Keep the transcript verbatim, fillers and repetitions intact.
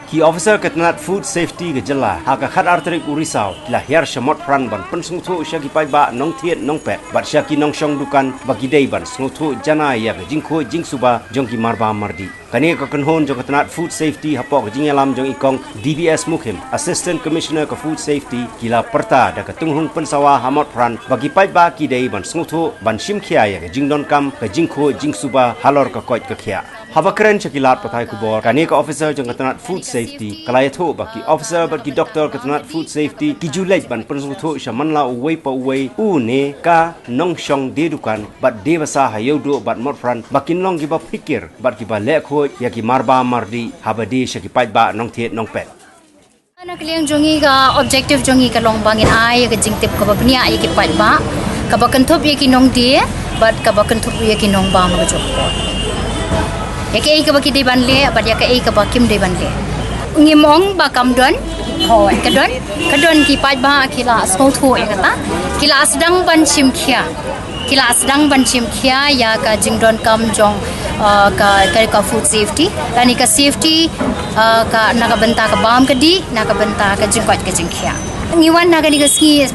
Ki officer ka tnat food safety ka jylla ha ka khatar tarik u Risaw ki la hiar sha Motphran ban pynsngewthuh sha ki paidbah nongthied nongpet bad sha ki nongshong dukan ba ki dei ban sngewthuh jana ïa ka jingkhuid jingsuba jong ki marba mardi. Kane ka kynhun jong ka tnat food safety hapoh ka jingïalam jong i kong D B S Mukhim, Assistant Commissioner ka food safety, ki la pyrta da ka tynghung pynsawa ha Motphran ba ki paidbah ki dei ban sngewthuh ban shim khia ïa ka jingdonkam ka jingkhuid jingsuba halor ka koit ka khiah. Haba kren sha ki lad pathai khubor, kane ka officer jong ka tnat food safety ka la ïathuh ba ki officer bad ki doktor ka tnat food safety ki ju leit ban pynsngewthuh sha man la uwei pa uwei u ne ka nongshong die dukan bad die basa ha Ïewduh bad Motphran ba kin long kiba phikir bad kiba leh khuid ïa ki marba mardi haba die sha ki paidbah nongthied nongpet. Na ka liang jong ngi, ka objective jong ngi ka long ba ngin ai ïa ka jingtip kaba bniah ïa ki paidbah, kaba kynthup ïa ki nongdie bad kaba kynthup ïa ki nongbam ha kajuh ka por, ïa kaei kaba ki dei ban leh bad ïa kaei kaba kim dei ban leh. Ngim ong ba kam don, hooid ka don, ka don. Ki paidbah ki la sngewthuh ïa kata, ki la sdang ban shim khia, ki la sdang ban shim khia ïa ka jingdonkam jong, uh, ka, ka, ka food safety lane ka safety, uh, ka na ka bynta ka bam ka dih, na ka bynta ka jingkoit ka jingkhiah. Ngi wan ha kane ka sngi